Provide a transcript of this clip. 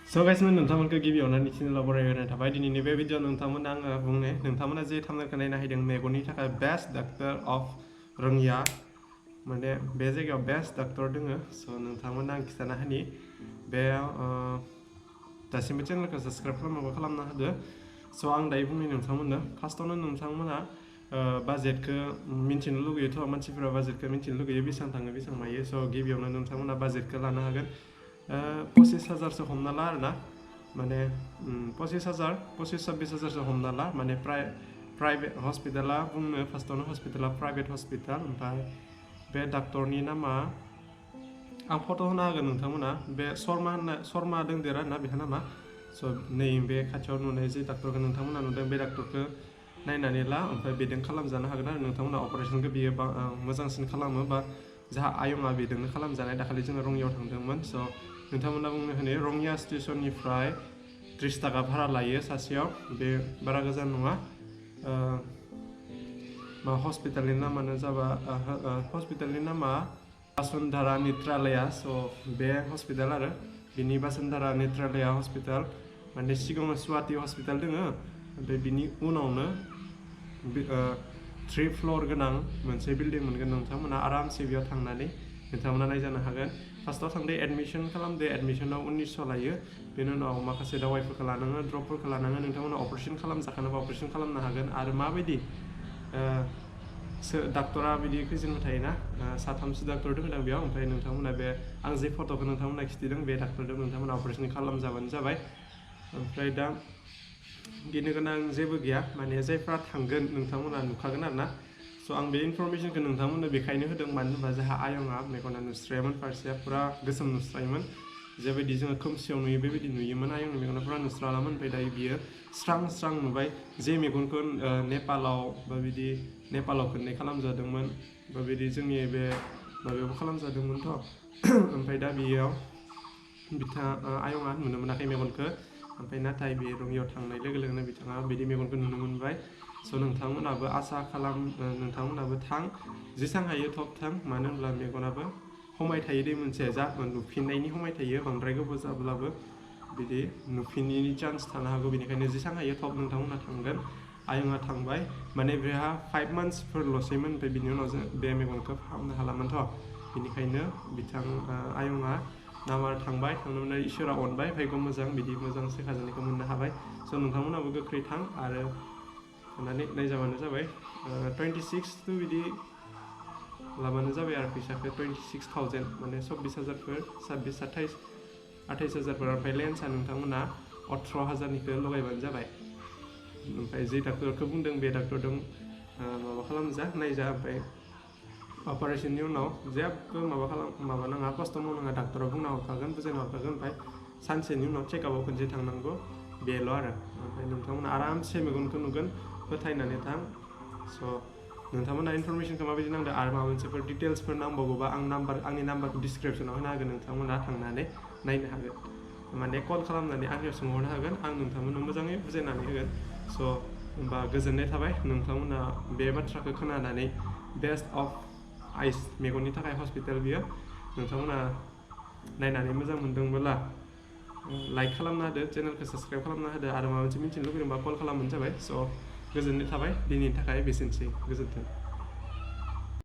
So guys, नोंथांमोनखौ गिबियावनो निथिनल बरायहोनाय थाबाय दिनैनि बे भिडिअ नोंथांमोना आङो बुंनो नोंथांमोना जे थामनेलखौ नायनो हायदों मेगननि थाखाय बेस्ट डाक्टर अफ रोङिया माने बे जायगायाव बेस्ट डाक्टर दोङो स' नोंथांमोना आं खिथाना होनि बे दासिमबो चेनेलखौ साबस्क्राइब खालामना होदो स' आं दायो बुंनि नोंथांमोननो फार्स्टआवनो नोंथांमोना बाजेटखौ मिन्थिनो लुगैयोथ' मानसिफोरा बाजेटखौ मिन्थिनो लुगैयो बेसेबां थाङो बेसेबां मायो स' गिबियावनो नोंथांमोना बाजेटखौ लानो हागोन 25,000 हमना ला आरोना माने 25,000 हमना ला माने प्राइभेट हस्पिटाला बुंनो फार्स्टआवनो हस्पिटाला प्राइभेट हस्पिटाल ओमफ्राय बे डाक्टरनि नामा आं फट' होना होगोन नोंथांमोना बे शर्मा दंदेरा ना बेहा नामा स' नै बे खाथियाव नुनाय जे डाक्टरखौ नोंथांमोना नुदों बे डाक्टरखौ नायनानै ला ओमफ्राय बेजों खालामजानो हागोन आरो नोंथांमोना अपारेशनखौ बियो मोजांसिन खालामो बा जाहा आयंआ बेजोंनो खालामजानाय दाखालि जोङो रङियाव थांदोंमोन स' नोंथांमोना बुंनो होनो रङिया स्टेशननिफ्राय 30 थाखा भारा लायो सासेयाव बे बारा गोजान नङा हस्पिटालनि नामानो जाबा हस्पिटालनि नामा बासुन्धारा नेत्रालया स' बे हस्पिटाल आरो बिनि बासुन्धारा नेत्रालया हस्पिटाल माने सिगाङाव स्वाति हस्पिटाल दोङो ओमफ्राय बिनि उनावनो 3 फ्ल'र गोनां मोनसे बिल्डिं मोनगोन नोंथांमोना आरामसे बेयाव थांनानै नोंथांमोना नायजानो हागोन फार्स्टआव थांदो एडमिसन खालामदो एडमिसनाव 1900 लायो बेनि उनाव माखासे दावाइफोरखौ लानाङो ड्रपफोरखौ लानाङो नोंथांमोना अपारेशन खालामजाखानोबा अपारेशन खालामनो हागोन आरो माबायदि डाक्टरा बिदि खैजोन थायोना साथामसो डाक्टर दङ बेयाव ओमफ्राय नोंथांमोना बे आं जे फट'खौ नोंथांमोना खिथिदों बे डाक्टरजों नोंथांमोना अपारेशन खालामजाबानो जाबाय ओमफ्राय दा गिनो गोनां जेबो गैया माने जायफ्रा थांगोन नोंथांमोना नुखागोन आरो ना स' आं बे इनफरमेशनखौ नोंथांमोननो बेखायनो होदों मानो होनबा जोंहा आयंआ मेगना नुस्रायामोन फारसेया फुरा गोसोम नुस्रायोमोन जेबायदि जोङो खोमसियाव नुयो बेबायदि नुयोमोन आयंनि मेगना फुरा नुस्रालामोन ओमफ्राय दायो बियो स्रां नुबाय जे मेगनखौ नेपालाव बा बिदि नेपालाव खननै खालामजादोंमोन बा बिदि जोंनि बे माबायावबो खालामजादोंमोनथ' ओमफ्राय दा बेयाव आयंआ नुनो मोनाखै मेगनखौ ओमफ्राय नाथाय बे रङियाव थांनाय लोगो लोगोनो बिथाङा बिदि मेगनखौ नुनो मोनबाय स' नोंथांमोनाबो आसा खालाम नोंथांमोनाबो थां जेसां हायो थब थां मानो होनब्ला मेगनाबो समाय थायो दै मोनसे नुफिननायनि समाय थायो बांद्राय गोबाव जाब्लाबो बिदि नुफिननायनि चान्स थानो हागौ बेनिखायनो जेसां हायो थब नोंथांमोना थांगोन आयंआ थांबाय माने बेहा 5 मान्थसफोरल'सैमोन ओमफ्राय बिनि उनाव जों बे मेगनखौ फाहामनो हालामोनथ' बेनिखायनो आयंआ नामार थांबाय थांनानै इसोरा अनबाय भाग्य मोजां बिदि मोजां सेखाजानायखौ मोननो हाबाय स' नोंथांमोनाबो गोख्रै थां आरो थांनानै नायजाबानो जाबाय 26 टु बिदि लाबानो जाबाय आरो फैसाखौ 26,000 माने 24,000फोर 26, 28,000फोर ओमफ्राय लेन्सआ नोंथांमोना 18,000निखौ लगायबानो जाबाय ओमफ्राय जे डाक्टरखौ बुंदों बे डाक्टरजों माबा खालामजा नायजा ओमफ्राय अपारेशननि उनाव जेबो माबा नाङा खस्थ' मावनाङा डाक्टरा बुंना हरखागोन बुजायना हरखागोन ओमफ्राय सानसेनि उनाव चेकआपआव खनसे थांनांगौ बेल' आरो ओमफ्राय नोंथांमोना आरामसे मेगनखौ नुगोन फोथायनानै थां स' नोंथांमोना इनफरमेशनखौ माबायदि नांदों आरो माबा मोनसेफोर डिटेल्सफोर नांबावगौबा आंनि नाम्बारखौ डिसक्रिपसनाव होनो हागोन नोंथांमोना थांनानै नायनो हागोन माने कल खालामनानै आंनियाव सोंहरनो हागोन आं नोंथांमोननो मोजाङै बुजायनानै होगोन स' होमबा गोजोननाय थाबाय नोंथांमोना बे बाथ्राखौ खोनानानै बेस्ट अफ आइस मेगननि थाखाय हस्पिटाल बियो नोंथांमोना नायनानै मोजां मोनदोंब्ला लाइक खालामना होदो चेनेलखौ साबस्क्राइब खालामना होदो आरो माबा मोनसे मिथिनो लुगैदोंबा कल खालामबानो जाबाय स' गोजोननाय थाबाय दिनैनि थाखाय बेसेनोसै गोजोन्थों